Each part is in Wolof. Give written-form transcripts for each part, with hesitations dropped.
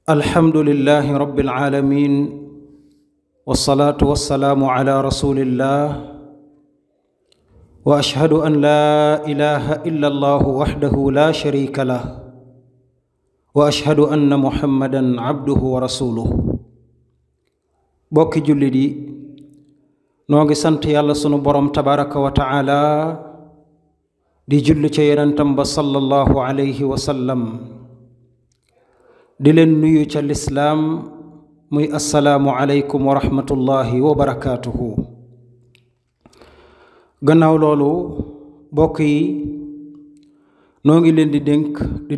الحمد لله رب العالمين والصلاة والسلام على رسول الله وأشهد أن لا إله إلا الله وحده لا شريك له وأشهد أن محمدا عبده ورسوله bokki jullit yi noo ngi sant yàlla sunu borom tabaraka wa taala di julli ca yonentam ba sallallahu alayhi wa sallam di leen nuyu ca lislaam muy assalaamu aleykum wa rahmatullahi wa barakaatuhu. gannaaw loolu bokk yi noo ngi leen di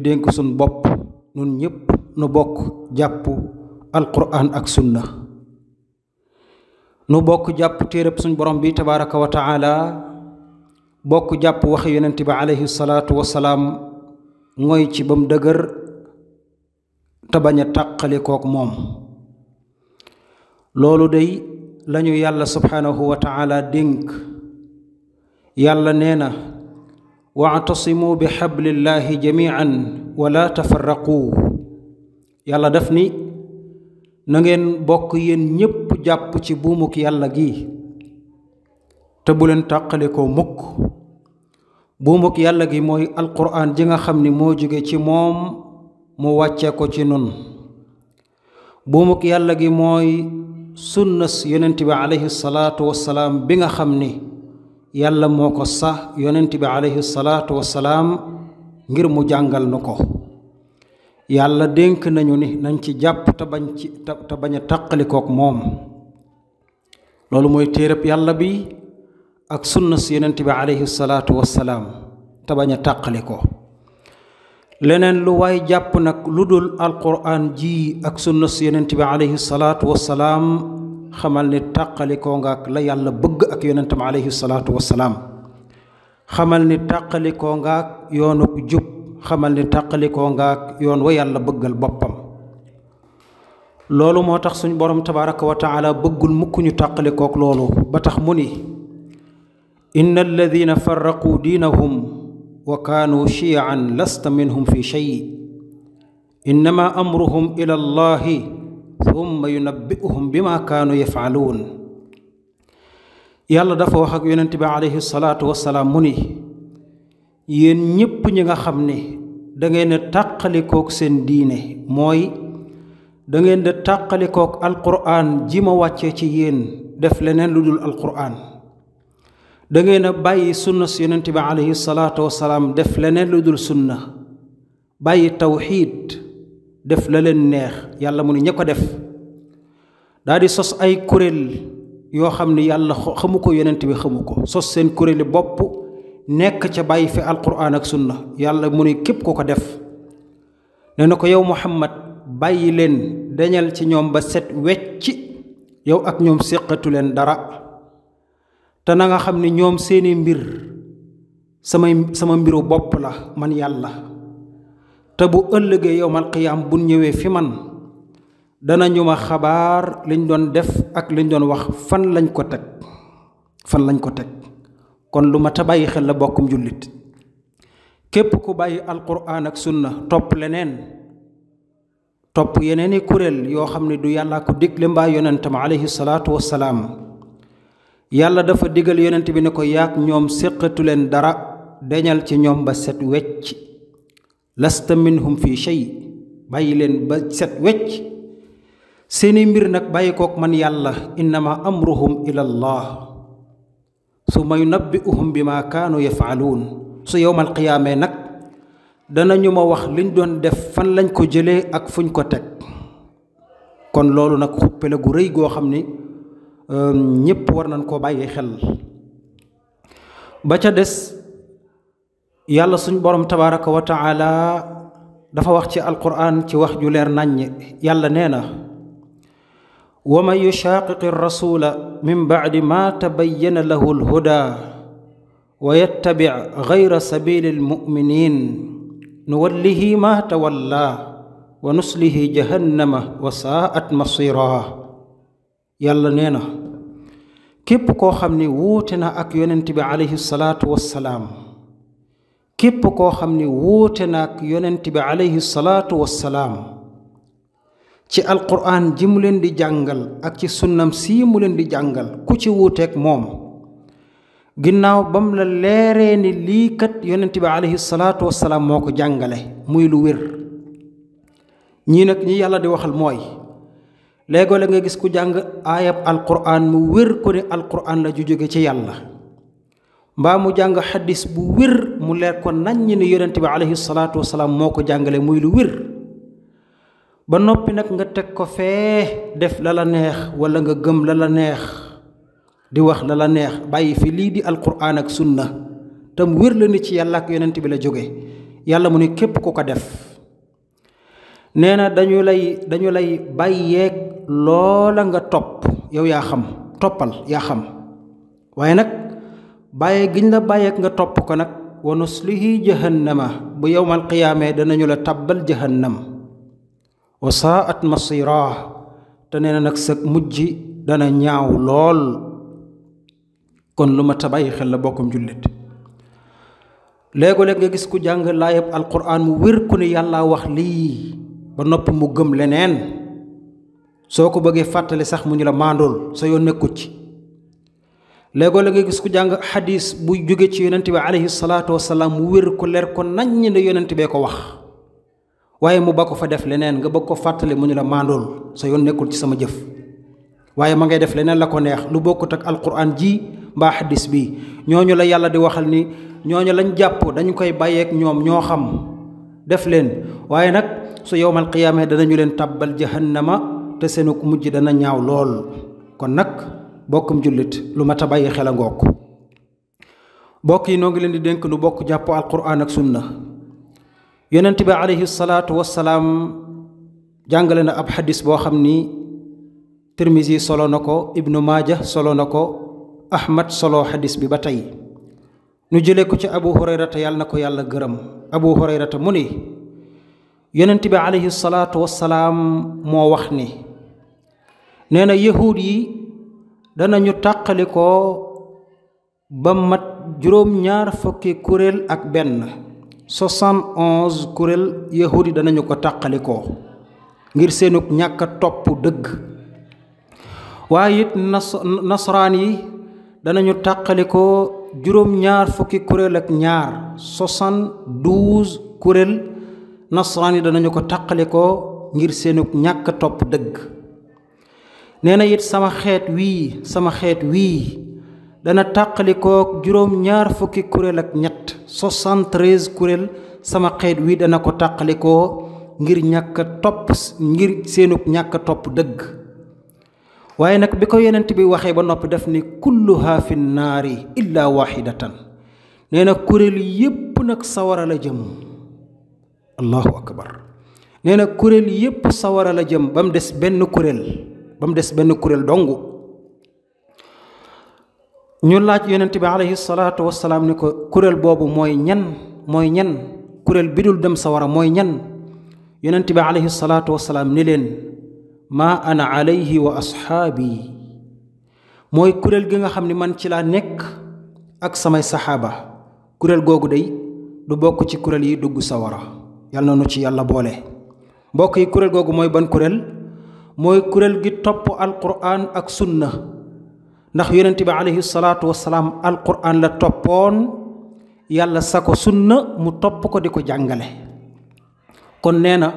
dénk suñ bopp nun ñépp nu bokk jàpp alquran ak sunna, nu bokk jàpp téereb suñ borom bi tabaraka wa taala, bokk jàpp waxi yonent bi alayhi salaatu wasalaam ngoy ci bam dëgër te bañ a tàqalikook moom. loolu day lañu yàlla subhaanahu wa taala dénk. yàlla nee na wa'tasimu bi xablillahi jamian wala tafarraqu. yàlla daf ni na ngeen bokk yéen ñépp jàpp ci buumuk yàlla gi te bu leen tàqalikoo mukk. buumuk yàlla gi mooy alquran ji nga xam ni moo jóge ci moom mu wàcce ko ci nun. buumuk yàlla gi mooy sunnas yonent bi alayhi salaatu wassalaam bi nga xam ni yàlla moo ko sax yonent bi alayhi salaatu wassalaam ngir mu jàngal nu ko. yàlla dénk nañu ni nañ ci jàpp te bañ a tàqalikook moom. loolu mooy téereb yàlla bi ak sunnas yonent bi alayhi salaatu wassalaam te bañ a tàqalikoo. leneen lu waay jàpp nag lu dul alquran ji ak sunnas yonent bi alayhi salaatu wassalaam xamal ni tàqalikoo nga ak la yàlla bëgg ak yonentam alayhi salaatu wassalaam. xamal ni tàqalikoo nga ak yoonu jub, xamal ni tàqalikoo nga ak yoon wa yàlla bëggal boppam. loolu moo tax suñ borom tabaraka wa taala bëggul mukk ñu tàqalikook loolu ba tax mu ni inna alladina farraqu diinahum wa kaanu shiyan lasta minhum fi shay innama amruhum ila allahi thumma yunabbi'uhum bima kaanu yaf'aluun. yàlla dafa wax ak yonent bi alayhi salaatu wassalaam mu ni yéen ñépp ñi nga xam ne da ngeen a tàqalikook seen diine, mooy da ngeen di tàqalikook alquran ji ma wàccee ci yéen def leneen lu dul alquran. da ngeen a bàyyi sunna si yonent bi alayhi salaatu wassalaam def leneen lu dul sunna, bàyyi tawxiid def la leen neex. yàlla mu ni ña ko def daal di sos ay kuréel yoo xam ni yàlla xamu ko, yonent bi xamu ko, sos seen kuréeli bopp nekk ca bàyyi fi alquran ak sunna. yàlla mu ni képp ko ko def nee na ko yow muhammad bàyyi leen, dañal ci ñoom ba set wecc, yow ak ñoom séqatu leen dara. te na nga xam ni ñoom seeni mbir sama mbiru bopp la man yàlla. te bu ëllëgee yowmal qiyaam bu ñëwee fi man danañu ma xabaar liñ doon def ak liñ doon wax fan lañ ko teg. kon lu ma ta bàyyi xel la bokkum jullit. képp ku bàyyi alquran ak sunna topp leneen, topp yeneeni kuréel yoo xam ne du yàllaa ko digle mbaa yonentam alayhi salaatu wassalaam. yàlla dafa digal yonent bi ne ko yaak ñoom séqatu leen dara, deñal ci ñoom ba set wecc. lasta minhum fi shay, bàyyi leen ba set wecc. seeni mbir nag bàyyi kook man yàlla. innama amruhum ila allah summa yunabbi'uhum bima kaanu yaf'aluun. su yowmal qiyaamee nag danañu ma wax liñ doon def fan lañ ko jëlee ak fuñ ko teg. kon loolu nag xuppe la gu rëy goo xam ni ñépp war nañ koo bàyyi xel. ba ca des yàlla suñ borom tabaraka wa taala dafa wax ci alquran ci wax ju leer naññ. yàlla nee na wa man yushaqiqi rasula min ba'di ma tabayyana lahu alhuda wa yattabi' ghayra sabili almu'minin nuwallihi ma tawalla wa nuslihi jahannama wa sa'at masira. yàlla nee na képp koo xam ni wuute na ak yonent bi alayhi salaatu wassalaam, képp koo xam ni wuute na ak yonent bi alayhi salaatu wassalaam ci alquran ji mu leen di jàngal ak ci sunnam sii mu leen di jàngal ku ci wuuteeg moom ginnaaw bam la leeree ni lii kat yonent bi alayhi salaatu wassalaam moo ko jàngale muy lu wér. ñii nag ñi yàlla di waxal mooy léegoo la nga gis ku jàng aayab alquran mu wér ko ne alquran la ju jóge ci yàlla mbaa mu jàng xadis bu wér mu leer ko naññ ni yonent bi alayhi salaatu wasalaam moo ko jàngale muy lu wér ba noppi nag nga teg ko fee def la la neex wala nga gëm la la neex di wax la la neex bàyyi fi lii di alquran ak sunna tam wér la ni ci yàlla ak yonent bi la jóge yàlla mu ne képp ku ko def nee na dañu lay bàyyeeg loola nga topp yow yaa xam toppal yaa xam waaye nag bàyyi giñ la bàyyeeg nga topp ko nag wa nuslihi jahannama bu yowmal qiyaamee danañu la tabbal jahannam wa saat masira te nee na nag sa mujj dana ñaaw lool. kon lu ma ta bàyyi xel la bokkum jullit léego-léeg nga gis ku jàng laayab alquran mu wér ku ne yàlla wax lii ba noppi mu gëm leneen soo ko bëggee fàttali sax mu ñu la maandool sa yoon nekkut ci. léegoo la nga gis ku jàng xadis bu jóge ci yonent bi alayhi salaatu wasalaam mu wér ko leer ko naññ ne yonent bee ko wax waaye mu ba ko fa def leneen nga bëgg ko fàttali mu ñu la maandool sa yoon nekkul ci sama jëf waaye ma ngay def leneen la ko neex lu bokkut ak alquran ji mbaa xadis bi ñooñu la yàlla di waxal ni ñooñu lañ jàpp dañu koy bàyyeek ñoom ñoo xam def leen waaye nag su yowmal qiyaamee danañu leen tàbbal jahannama te seenu mujj dana ñaaw lool. kon nag bokkum jullit lu mat a bàyyi xel a ngook bokk yi noo ngi leen di dénk nu bokk jàpp alquran ak sunna. yonent bi alayhi salaatu wassalaam jàngale na ab xadis boo xam ni tirmisi solo na ko ibnu maaja solo na ko ahmad solo xadis bi ba tey nu jëlee ko ci abu hurayrata yàlla na ko yàlla gërëm. abu hurayrata mu ni yonent bi alayhi salaatu wassalaam moo wax ni nee na yahuud yi danañu tàqalikoo ba mat juróom-ñaar fukki kuréel ak benn 71 kuréel yahuud yi danañu ko tàqalikoo ngir seenug ñàkk a topp dëgg waaye it nasraan yi danañu tàqalikoo juróom-ñaar fukki kuréel ak ñaar 72 kuréel nasraan yi danañu ko tàqalikoo ngir seenug ñàkk a topp dëgg nee na it sama xeet wii dana tàqalikoo juróom-ñaar fukki kuréel ak ñett 73 kuréel sama xeet wii dana ko tàqalikoo ngir ngir seenug ñàkk a topp dëgg waaye nag bi ko yonent bi waxee ba noppi def ni kulluha fi naari illa waxidatan nee na kuréel yépp nag sawara la jëm. allahu akbar nee na kuréel yépp sawara la jëm ba mu des benn kuréel dongu. ñu laaj yonent bi alayhi salaatu wassalaam ni ko kuréel boobu mooy ñan kuréel bi dul dem sawara mooy ñan. yonent bi alayhi salaatu wassalaam ni leen maa ana alayhi wa asxaabi mooy kuréel gi nga xam ni man ci laa nekk ak samay saxaaba. kuréel googu day du bokk ci kuréel yi dugg sawara yal na nu ci yàlla boole. mbokk yi kuréel googu mooy ban kuréel mooy kuréel gi topp alquran ak sunna ndax yonent bi alayhi salaatu wassalaam alquran la toppoon yàlla sa ko sunna mu topp ko di ko jàngale. kon nee na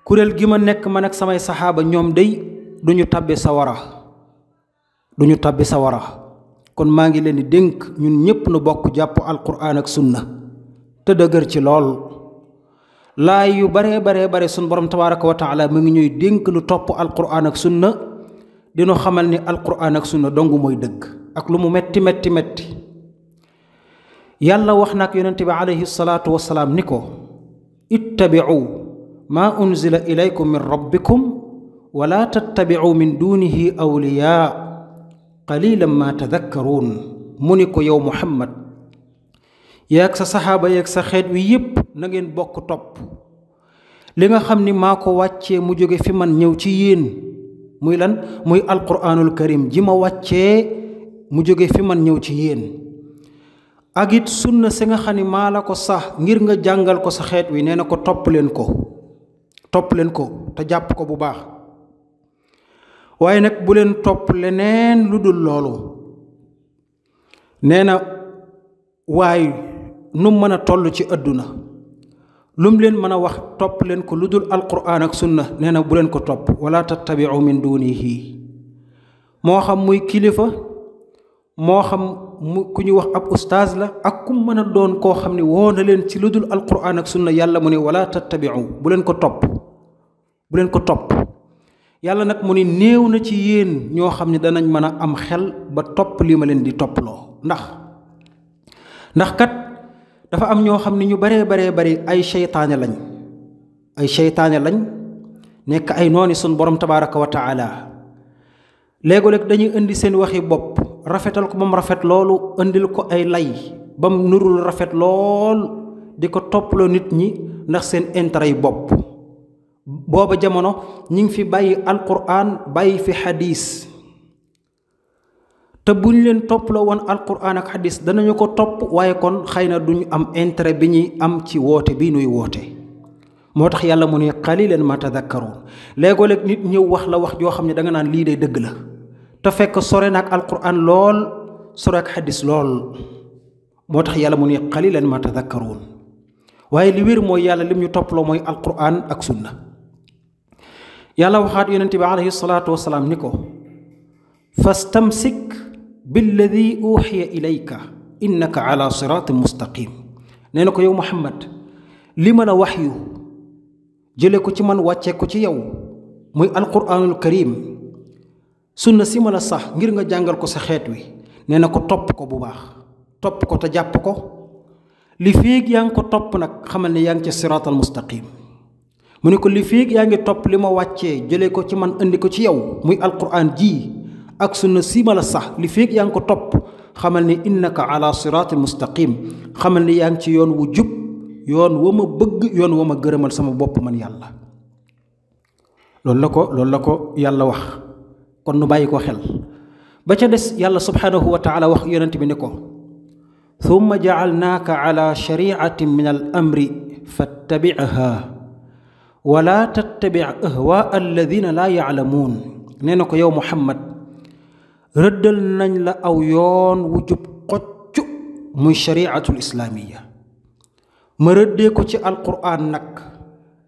kuréel gi ma nekk man ak samay saxaaba ñoom day duñu tabbi sawara kon maa ngi leen di dénk ñun ñépp nu bokk jàpp alquran ak sunna te dëgër ci lool. laay yu bare sun borom tabaraka wa taala mu ngi ñuy dénk nu topp alquran ak sunna dinu xamal ni alquran ak sunna dong mooy dëgg ak lu mu metti yàlla wax nag yonent bi alayhi salaatu wassalaam ni ko ittabi'u maa unzila ilaykum min rabbikum wala tattabi'u min dunihi awliyaa qalilan ma tadakkaruun. mu ni ko yow muhammad yaag sa saxaaba yaag sa xeet wi yépp na ngeen bokk topp li nga xam ni maa ko wàccee mu jóge fi man ñëw ci yéen muy lan muy alquraanul karim ji ma wàccee mu jóge fi man ñëw ci yéen ak it sunna si nga xam ni maa la ko sax ngir nga jàngal ko sa xeet wi nee na ko topp leen ko te jàpp ko bu baax waaye nag bu leen topp leneen lu dul loolu. nee na waaye nu mën a toll ci àdduna lum leen mën a wax topp leen ko lu dul alquran ak sunna nee na bu leen ko topp. wala tattabiu min dunihi, moo xam muy kilifa moo xam ku ñu wax ab ustaaz la ak ku mën a doon koo xam ne woo na leen ci lu dul alquran ak sunna yàlla mu ne wala tattabiu, bu leen ko topp, bu leen ko topp. yàlla nag mu ne néew na ci yéen ñoo xam ne danañ mën a am xel ba topp li ma leen di topploo. ndax kat dafa am ñoo xam ne ñu baree bari ay seytaane lañ nekk ay nooni sun borom tabaraka wa taala. léego-léeg dañuy indi seen waxi bopp rafetal ko ba mu rafet loolu, indil ko ay lay ba mu nurul rafet lool di ko topploo nit ñi ndax seen intérêt yi bopp. booba jamono ñi ngi fi bàyyi alquran bàyyi fi xadis, te buñ leen topploo woon alquran ak xadis danañu ko topp, waaye kon xëy na duñu am intérêt bi ñuy am ci woote bi nuy woote. moo tax yàlla mu ne qalilan ma tadakkaruun. léegoo-léeg nit ñëw wax la wax joo xam ne da nga naan lii day dëgg la te fekk sore na ak alquran lool, sore ak xadis lool. moo tax yàlla mu ne qalilan ma tadakkaruun. waaye li wér mooy yàlla lim ñu topploo mooy alquran ak sunna. yàlla waxaat yonente bi alayhi salaatu wasalaam ni ko fastamsik billadi uxiya ilayka innaka ala siraatin mustaqim. nee na ko yow Muhammad li ma la wax yu jële ko ci man wàccee ko ci yow muy alquranul karim, sunna si ma la sax ngir nga jàngal ko sa xeet wi, nee na ko topp ko bu baax, topp ko te jàpp ko. li féeg yaa ngi ko topp nag xamal ne yaa ngi ci siraatal mustaqim. mu ne ko li féeg yaa ngi topp li ma wàccee jële ko ci man indi ko ci yow muy alquran ji ak sunna si ma la sax, li féeg yaa ngi ko topp xamal ne innaka ala siraatil mustaqim, xamal ne yaa ngi ci yoon wu jub, yoon wa ma bëgg, yoon wa ma gërëmal sama bopp man yàlla. loolu la ko yàlla wax, kon nu bàyyi ko xel. ba ca des yàlla subhanahu wa taala wax yonent bi ne ko thumma jacalnaaka ala shariatin min al amri fattabicaha wala tattabic ahwaa alladina laa yaclamuun. nee na ko yow Muhammad rëddal nañ la aw yoon wu jub xocc muy shariatul islaamiya. ma rëddee ko ci alquran nag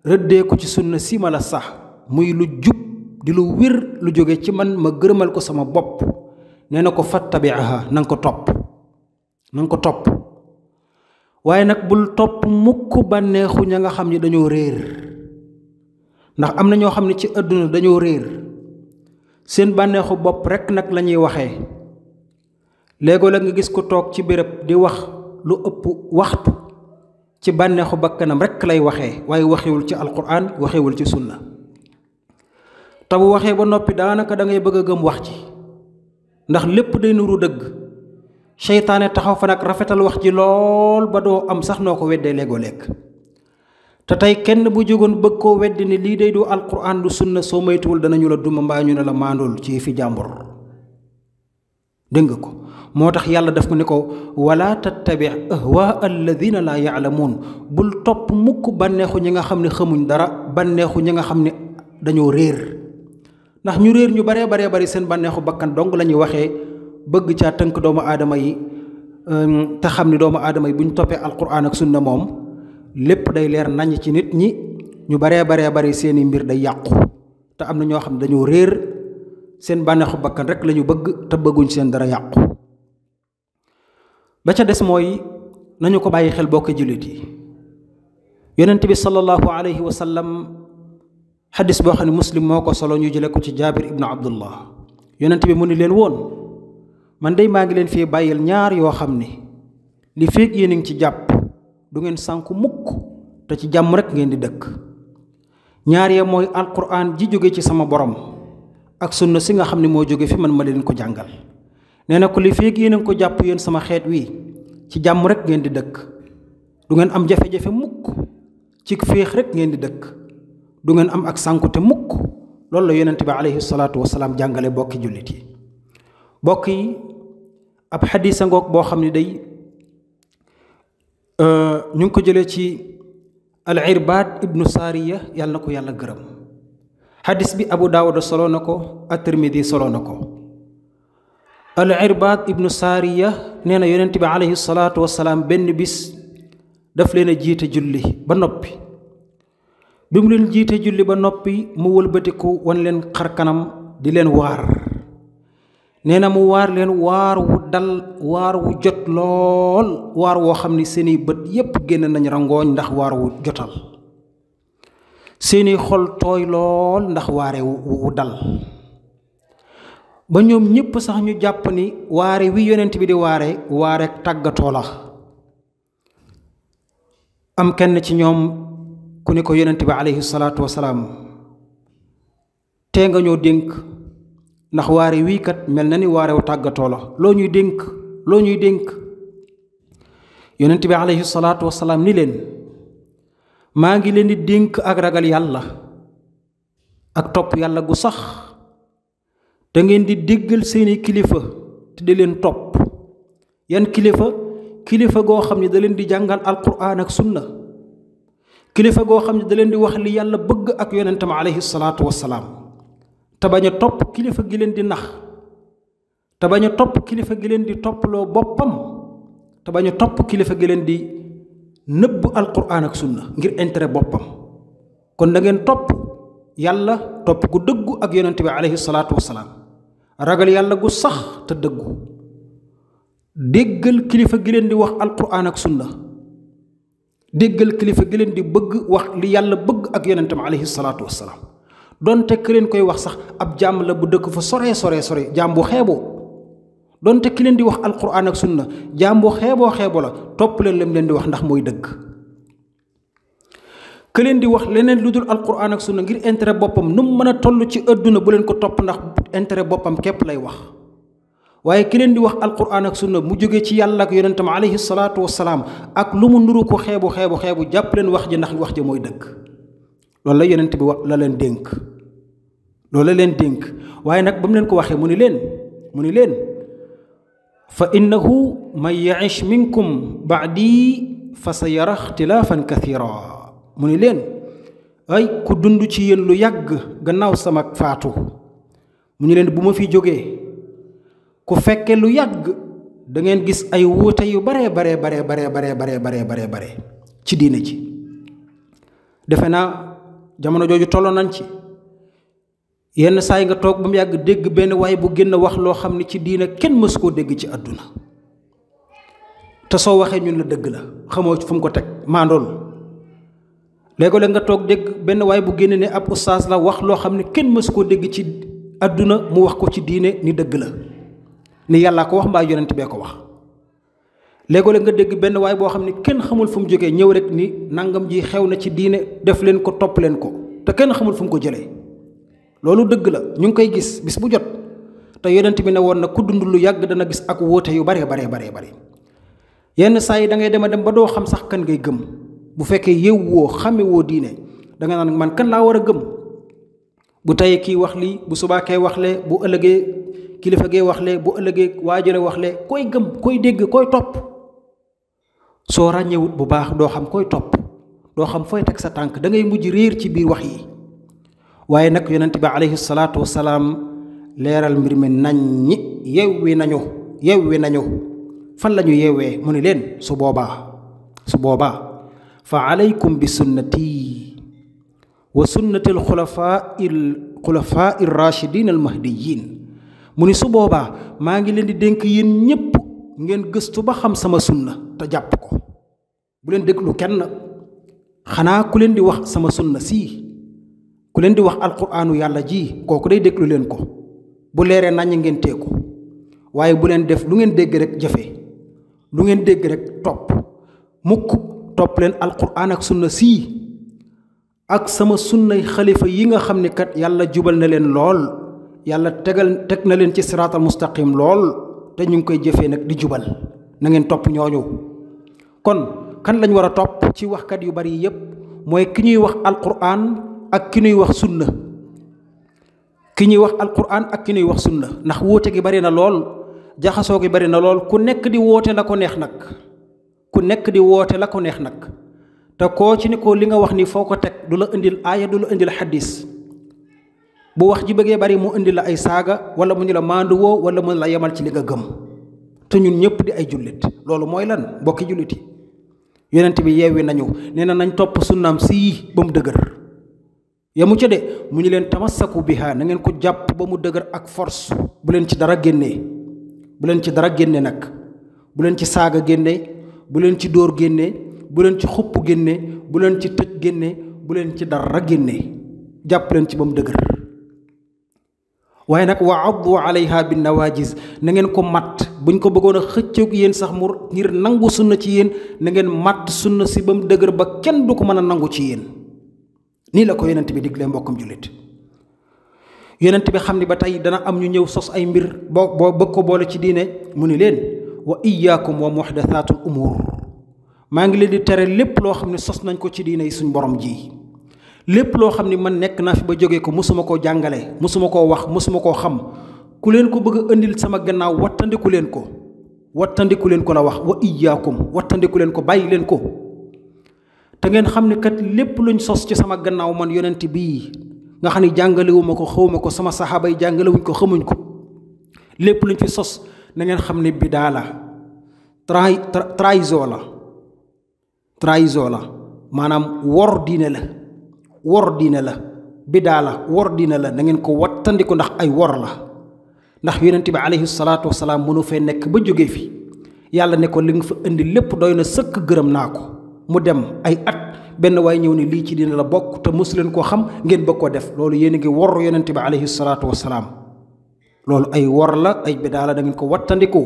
rëddee ko ci sunna si ma la sax muy lu jub di lu wér lu jóge ci man ma gërëmal ko sama bopp. nee na ko fattabiaha, na nga ko topp, na nga ko topp. waaye nag bul topp mukk bànneexu ña nga xam ne dañoo réer, ndax am na ñoo xam ne ci àdduna dañoo réer, seen bànneexu bopp rekk nag la ñuy waxee. léegoo la nga gis ko toog ci béréb di wax lu ëpp waxtu ci bànneexu bakkanam rekk lay waxee, waaye waxewul ci alquran, waxewul ci sunna. te bu waxee ba noppi daanaka da ngay bëgg a gëm wax ci, ndax lépp day nuru dëgg. seytaane taxaw fa nag rafetal wax ji lool ba doo am sax noo ko weddee léegoo lekk. te tey kenn bu jógoon bëgg koo weddi ni lii day du alquran du sunna, soo moytuwul danañu la duma mbaa ñu ne la maandul ci fi jàmbur. dégg nga ko. moo tax yàlla daf ko ne ko wala tattabi ahwaa alladina laa yaalamuun, bul topp mukk bànneexu ñi nga xam ne xamuñ dara, bànneexu ñi nga xam ne dañoo réer. ndax ñu réer ñu baree bari seen bànneexu bakkan dong la ñuy waxee, bëgg caa tënk doomu aadama yi, te xam ni doomu aadama yi bu ñu toppee alquran ak sunna moom lépp day leer nañ ci nit ñi. ñu baree bari seeni mbir day yàqu, te am na ñoo xam ne dañoo réer, seen bànneexu bakkan rek la ñu bëgg te bëgguñ seen dara yàqu. ba ca des mooy nañu ko bàyyi xel bokk jullit yi. yonent bi sallallahu alayhi wa sallam xadis boo xam ne muslim moo ko solo ñu jële ko ci jaabir ibnu abdullah. yonent bi mu ni leen woon man day maa ngi leen fii bàyyil ñaar yoo xam ne li feeg yéen a ngi ci jàpp du ngeen sànku mukk te ci jàmm rek ngeen di dëkk. ñaar ya mooy alquran ji jóge ci sama borom ak sunna si nga xam ne moo jóge fi man ma leen ko jàngal. nee na ko li feeg yéen a ngi ko jàpp yéen sama xeet wi ci jàmm rek ngeen di dëkk, du ngeen am jafe-jafe mukk, ci féex rek ngeen di dëkk, du ngeen am ak sànkute mukk. loolu la yonent bi alayhi salaatu wasalaam jàngale bokki jullit yi. bokk yi ab xadiisa ngoog boo xam ne day ñu ngi ko jëlee ci al Irbaad ibnu Saariya, yàlla na ko yàlla gërëm. xadis bi Abu Daawuda solo na ko at-Tirmidi solo na ko. al Irbaad ibnu Saariya nee na yonent bi alayhi salaatu wasalaam benn bis daf leen a jiite julli ba noppi. bi mu leen jiite julli ba noppi mu wëlbatiku wan leen xar kanam di leen waar. nee na mu waar leen waar wu dal, waar wu jot lool, waar woo xam ni seeni bët yépp génn nañ rangooñ ndax waar wu jotal, seeni xol tooy lool ndax waare wu dal. ba ñoom ñépp sax ñu jàpp ni waare wi yonent bi di waare tàggatoo la. am kenn ci ñoom ku ne ko yonent bi alayhi salaatu wasalaam, tee nga ñoo dénk, ndax waare wii kat mel na ni waarewu tàggatoo la, loo ñuy dénk. yonent bi alayhi salaatu wasalaam ni leen, maa ngi leen di dénk ak ragal yàlla ak topp yàlla gu sax, da ngeen di déggal seeni kilifa te di leen topp. yan kilifa goo xam ne da leen di jàngal alquran ak sunna, kilifa goo xam ne da leen di wax li yàlla bëgg ak yonentam alayhi salaatu wasalaam, te bañ a topp kilifa gi leen di nax, te bañ a topp kilifa gi leen di topploo boppam, te bañ a topp kilifa gi leen di nëbb alquran ak sunna ngir intérêt boppam. kon da ngeen topp yàlla topp gu dëggu ak yonent bi alayhi salaatu wasalaam, ragal yàlla gu sax te dëggu, déggal kilifa gi leen di wax alquran ak sunna, déggal kilifa gi leen di bëgg wax li yàlla bëgg ak yonentam alayhi salaatu wasalaam. donte ki leen koy wax sax ab jaam la bu dëkk fa sore jaam bu xeeboo, donte ki leen di wax alquran ak sunna jaam bu xeeboo la, topp leen lim leen di wax ndax mooy dëgg. ki leen di wax leneen lu dul alquran ak sunna ngir intérêt boppam, nu mu mën a toll ci àdduna bu leen ko topp ndax intérêt boppam képp lay wax. waaye ki leen di wax alquran ak sunna mu jóge ci yàlla ak yonentam alayhi salaatu wasalaam, ak lu mu nuru ko xeebu jàpp leen wax ji ndax wax ji mooy dëgg. loolu la yonent bi wax la leen dénk, loolu la leen dénk. waaye nag ba mu leen ko waxee mu ni leen fa innahu man ya'ish minkum ba'di fa sa yara ixtilaafan kathira. mu ni leen, ay ku dund ci yéen lu yàgg gannaaw sama faatu, mu ni leen bu ma fi jógee ku fekke lu yàgg da ngeen gis ay wuute yu bare ci diine ji. defe naa jamono jooju tolloon nañ ci yenn saa yi nga toog ba mu yàgg dégg benn waay bu génn wax loo xam ne ci diine kenn mësu koo dégg ci àdduna, te soo waxee ñun la dëgg la, xamoo fu mu ko teg, maandool. léegi-léeg nga toog dégg benn waay bu génn ne ab ustaas la wax loo xam ne kenn mësu koo dégg ci àdduna, mu wax ko ci diine ni dëgg la, ni yàllaa ko wax mbaa yonent bee ko wax. léegi-léeg nga dégg benn waay boo xam ne kenn xamul fu mu jógee ñëw rek ni nangam ji xew na ci diine, def leen ko, topp leen ko, te kenn xamul fu mu ko jëlee. loolu dëgg la, ñu ngi koy gis bis bu jot, te yonent bi ne woon na ku dund lu yàgg dana gis ak wóote yu bare. yenn saa yi da ngay dem ba doo xam sax kan ngay gëm. bu fekkee yewwoo xamewoo diine da nga naan man kan laa war a gëm. bu tayee kii wax lii, bu subaa kay wax lee, bu ëllëgee kilifa gee wax lee, bu ëllëgee waajale wax lee, koy gëm, koy dégg, koy topp. soo ràññewut bu baax doo xam koy topp, doo xam fooy teg sa tànk, da ngay mujj réer ci biir wax yi. waaye nag yonent bi alayhi salaatu wasalaam leeral mbir mi naññi, yewwi nañu. fan la ñu yeewee mu ni leen su boobaa fa alaykum bi sunnati wa sunnati alxulafaa irrachidin almahdiyin. mu ni su boobaa maa ngi leen di dénk yéen ñépp ngeen gëstu ba xam sama sunna te jàpp ko. bu leen déglu kenn, xanaa ku leen di wax sama sunna sii, ku leen di wax alquraanu yàlla ji, kooku day déglu leen ko, bu leeree naññ ngeen teeku. waaye bu leen def lu ngeen dégg rek jëfe, lu ngeen dégg rek topp. mukk topp leen alquraan ak sunna sii ak sama sunnay xalifa yi nga xam ne kat yàlla jubal na leen lool, yàlla teg na leen ci siraatal mustaqim lool, te ñu ngi koy jëfee nag di jubal. na ngeen topp ñooñu. kon kan lañ war a topp ci waxkat yu bari yépp? mooy ki ñuy wax alquraan ak ki ñuy wax sunna. ki ñuy wax alquraan ak ki ñuy wax sunna, ndax wóote gi bari na lool, jaxasoo gi bari na lool, ku nekk di woote la ko neex nag. te koo ci ni ko li nga wax ni foo ko teg, du la indil aaya, du la indil xadis. bu wax ji bëggee bari mu indi la ay saaga wala mu ñu la maandu woo wala mu la yemal ci li nga gëm te ñun ñëpp di ay jullit loolu mooy lan mbokki jullit yi yonent bi yeewi nañu nee na nañ topp sunnaam sii ba mu dëgër yamu ca de mu ñu leen tamassaku biha na ngeen ko jàpp ba mu dëgër ak force bu leen ci dara génnee bu leen ci dara génne nag bu leen ci saaga génne bu leen ci dóor génne bu leen ci xupp génne bu leen ci tëj génne bu leen ci dara génne jàpp leen ci ba mu dëgër waaye nag wa addu alayha bin nawajis na ngeen ko matt buñ ko bëggoon a xëccoog yéen sax mu ngir nangu sunna ci yéen na ngeen matt sunna si ba mu dëgër ba kenn du ko mën a nangu ci yéen nii la ko yonent bi diglee mbokkam jullit yonent bi xam ni ba tey dana am ñu ñëw sos ay mbir boo bëgg ko boole ci diine mu ni leen wa iyaakum wa muhdathatul umur maa ngi leen di tere lépp loo xam ne sos nañ ko ci diine yi suñ borom ji lépp loo xam ne man nekk naa fi ba jógee ko mosuma koo jàngale mosuma koo wax mosuma koo xam ku leen ko bëgg a indil sama gannaaw wattandiku leen ko la wax wa iyaakum wattandiku leen ko bàyyi leen ko te ngeen xam ne kat lépp luñ sos ci sama gannaaw man yonent bii nga xam ne jàngalewuma ko xawma ko sama saxaaba yi jàngalewuñ ko xamuñ ko lépp luñ fi sos na ngeen xam ne bidaa la trahison la maanaam wor diine la bidaa la wor diine la na ngeen ko wattandiku ndax ay wor la ndax yonent bi alayhi salaatu wasalaam mënu fee nekk ba jógee fi yàlla ne ko li nga fa indi lépp doy na sëkk gërëm naa ko mu dem ay at benn waay ñëw ne lii ci diine la bokk te mosu leen koo xam ngeen bëgg koo def loolu yéen a ngi wor yonent bi alayhi salaatu wasalaam loolu ay wor la ay bidaa la da ngeen ko wattandiku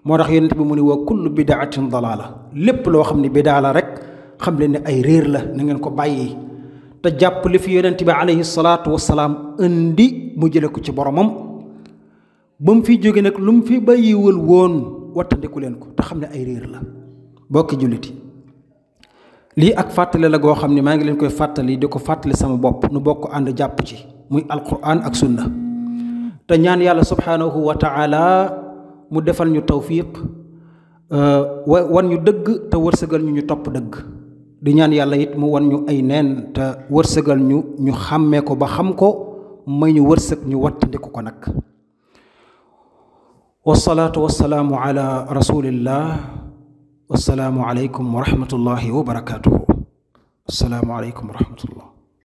moo tax yonent bi mu ne wa kullu bidaatin dalaala lépp loo xam ne bidaa la rek xam leen ne ay réer la na ngeen ko bàyyi te jàpp li fi yonent bi alayhi salaatu wasalaam indi mu jële ko ci boromam ba mu fi jóge nag lu mu fi bàyyiwul woon wattandiku leen ko te xam ne ay réer la bokki julliti lii ak fàttali la goo xam ne maa ngi leen koy fàttali di ko fàttali sama bopp nu bokk ànd jàpp ci muy alquran ak sunna te ñaan yàlla subhanahu wa taala mu defal ñu tawfiq wan ñu dëgg te wërsëgal ñu topp dëgg di ñaan yàlla it mu wan ñu ay neen te wërsëgal ñu xàmmee ko ba xam ko may ñu wërsëg ñu wattandiku ko nag wasalaatu wasalaamu ala rasulillah wassalaamu aleykum wa rahmatullahi wa barakatuhu assalaamu aleykum wa rahmatullah